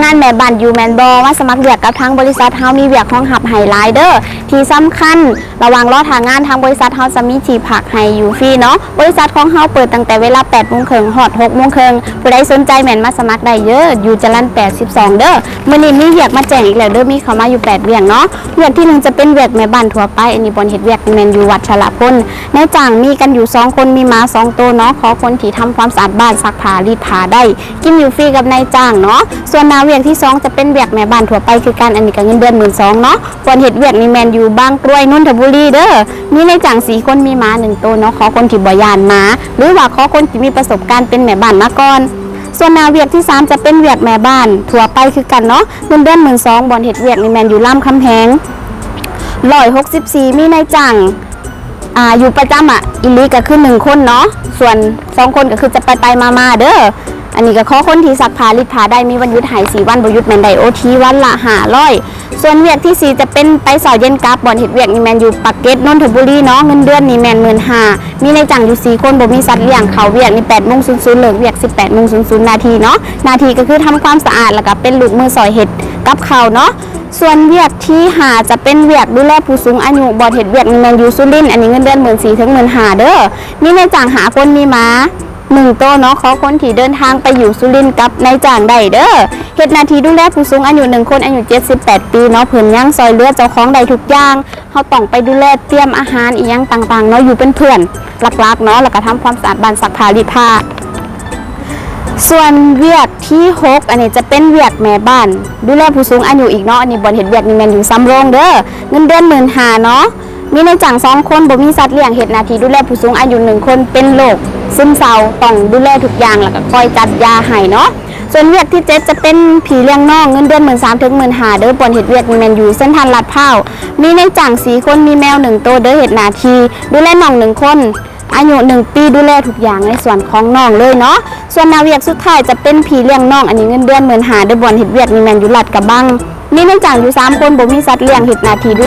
ງານແມ່ບ້ານຢູ່ແມ່ນບໍ່? ມາສະໝັກວຽກກັບທາງບໍລິສັດເຮົາ ມີວຽກຮອງຮັບໃຫ້ຫຼາຍເດີ້. ທີ່ສຳຄັນ ລະຫວ່າງລໍຖ້າງານ ທາງບໍລິສັດເຮົາຈະມີທີ່ພັກໃຫ້ຢູ່ຟຣີເນາະ. ບໍລິສັດຂອງເຮົາເປີດຕັ້ງແຕ່ເວລາແປດໂມງເຄິ່ງຮອດຫົກໂມງເຄິ່ງ. ຜູ້ໃດສົນໃຈແມ່ນມາສະໝັກໄດ້ເດີ້ ຢູ່ຈະລັນແປດສິບສອງເດີ້. ມື້ນີ້ມີວຽກມາແຈ້ງອີກແລ້ວເດີ້ ມີເຂົ້າມາຢູ່ແປດວຽກເນາະ. ວຽກທີໜຶ່ງຈະເປັນວຽກແມ່ບ້ານທົ່ວໄປ, ອັນນີ້ບ່ອນເຮັດວຽກແມ່ນຢູ່ວັດຊະລະພົນ. ນາຍຈ້າງມີກັນຢູ່ສອງຄົນ, ມີໝາສອງໂຕເນາະ. ຂໍຄົນທີ່ທຳຄວາມສະອາດບ້ານ, ຊັກຜ້າ, ລີດຜ້າໄດ້, ກິນຢູ່ຟຣີກັບນາຍຈ້າງເນາະ. ສ່ວນໜ້າວຽກທີສອງຈະເປັນວຽກແມ່ບ້ານທົ່ວໄປຄືກັນ, ອັນນີ້ກໍເງິນເດືອນໝື່ນສອງເນາະ. ບ່ອນເຮັດວຽກນີ້ແມ່ນຢູ່ບາງກຣວຍ ນົນທະບູລີເດີ້. ມີນາຍຈ້າງສີ່ຄົນ, ມີໝາໜຶ່ງໂຕເນາະ. ຂໍຄົນທີ່ບໍ່ຢ້ານໝາ ຫຼືວ່າຂໍຄົນທີ່ມີປະສົບການເປັນແມ່ບ້ານມາກ່ອນ. ສ່ວນໜ້າວຽກທີສາມຈະເປັນວຽກແມ່ບ້ານທົ່ວໄປຄືກັນເນາະ, ເງິນເດືອນໝື່ນສອງ. ບ່ອນເຮັດວຽກນີ້ແມ່ນຢູ່ລາມຄຳແຫງຮ້ອຍຫົກສິບສີ່, ມີນາຍຈ້າງ ອ່າ ຢູ່ປະຈຳ ອະ ອີ່ຫຼີກໍຄືໜຶ່ງຄົນເນາະ, ສ່ວນສອງຄົນກໍຄືຈະໄປໆມາໆເດີ້. ອັນນີ້ກໍຂໍຄົນທີ່ຊັກຜ້າລີດຜ້າໄດ້, ມີວັນຢຸດໃຫ້ສີ່ວັນ, ບໍ່ຢຸດແມ່ນໄດ້ໂອທີວັນລະຫ້າຮ້ອຍ. ສ່ວນວຽກທີສີ່ຈະເປັນໄປເຊົ້າເຢັນກັບ. ບ່ອນເຮັດວຽກນີ້ແມ່ນຢູ່ປາກເກດ ນົນທະບູລີເນາະ. ເງິນເດືອນນີ້ແມ່ນໝື່ນຫ້າ, ມີນາຍຈ້າງຢູ່ສີ່ຄົນ, ບໍ່ມີສັດລ້ຽງ. ເຂົ້າວຽກນີ້ແປດໂມງສູນສູນ, ເລີກວຽກສິບແປດໂມງສູນນາທີເນາະ. ໜ້າທີ່ກໍຄືທຳຄວາມສະອາດ ແລ້ວກໍເປັນລູກມືຊ່ອຍເຮັດກັບເຂົ້າເນາະ. ສ່ວນວຽກທີຫ້າຈະເປັນວຽກດູແລຜູ້ສູງອາຍຸ. ບ່ອນເຮັດວຽກນີ້ແມ່ນຢູ່ສຸລິນ, ອັນນີ້ເງິນເດືອນໝື່ນສີ່ເຖິງໝື່ນຫ້າເດີ້. ມີນາຍຈ້າງຫ້າຄົນ, ມີໝາໜຶ່ງໂຕເນາະ. ຂໍຄົນທີ່ເດີນທາງໄປຢູ່ສຸລິນກັບນາຍຈ້າງໄດ້ເດີ້. ເຮັດໜ້າທີ່ດູແລຜູ້ສູງອາຍຸໜຶ່ງຄົນ, ອາຍຸເຈັດສິບແປດປີເນາະ. ເພິ່ນຍັງຊ່ອຍເຫຼືອເຈົ້າຂອງໄດ້ທຸກຢ່າງ. ເຮົາຕ້ອງໄປດູແລຕຽມອາຫານອີ່ຫຍັງຕ່າງໆເນາະ, ຢູ່ເປັນເພື່ອນຫຼັກໆເນາະ, ແລ້ວກໍທຳຄວາມສະອາດບ້ານ, ຊັກຜ້າລີດຜ້າ. ສ່ວນວຽກທີຫົກ ອັນນີ້ຈະເປັນວຽກແມ່ບ້ານ ດູແລຜູ້ສູງອາຍຸອີກເນາະ. ອັນນີ້ບ່ອນເຮັດວຽກນີ້ແມ່ນຢູ່ສຳໂຮງເດີ້, ເງິນເດືອນໝື່ນຫ້າເນາະ. ມີນາຍຈ້າງສອງຄົນ, ບໍ່ມີສັດລ້ຽງ. ເຮັດໜ້າທີ່ດູແລຜູ້ສູງອາຍຸໜຶ່ງຄົນ, ເປັນໂລກຊຶມເສົ້າ, ຕ້ອງດູແລທຸກຢ່າງ ແລ້ວກໍຄອຍຈັດຢາໃຫ້ເນາະ. ສ່ວນວຽກທີເຈັດຈະເປັນພີ່ລ້ຽງນ້ອງ, ເງິນເດືອນໝື່ນສາມເຖິງໝື່ນຫ້າເດີ້. ບ່ອນເຮັດວຽກນີ້ແມ່ນຢູ່ເຊັນທຣັນລາດພ້າວ. ມີນາຍຈ້າງສີ່ຄົນ, ມີແມວໜຶ່ງໂຕເດີ້. ເຮັດໜ້າທີ່ດູແລນ້ອງໜຶ່ງຄົນ, ອາຍຸໜຶ່ງປີ, ດູແລທຸກຢ່າງໃນສ່ວນຂອງນ້ອງເລີຍເນາະ. ສ່ວນໜ້າວຽກສຸດທ້າຍຈະເປັນພີ່ລ້ຽງນ້ອງ, ອັນນີ້ເງິນເດືອນໝື່ນຫ້າເດີ້. ບ່ອນເຮັດວຽກນີ້ແມ່ນຢູ່ລາດກະບັງ. ມີນາຍຈ້າງຢູ່ສາມຄົນ, ບໍ່ມີສັດລ້ຽງ. ເຮັດໜ້າທີ່ດູ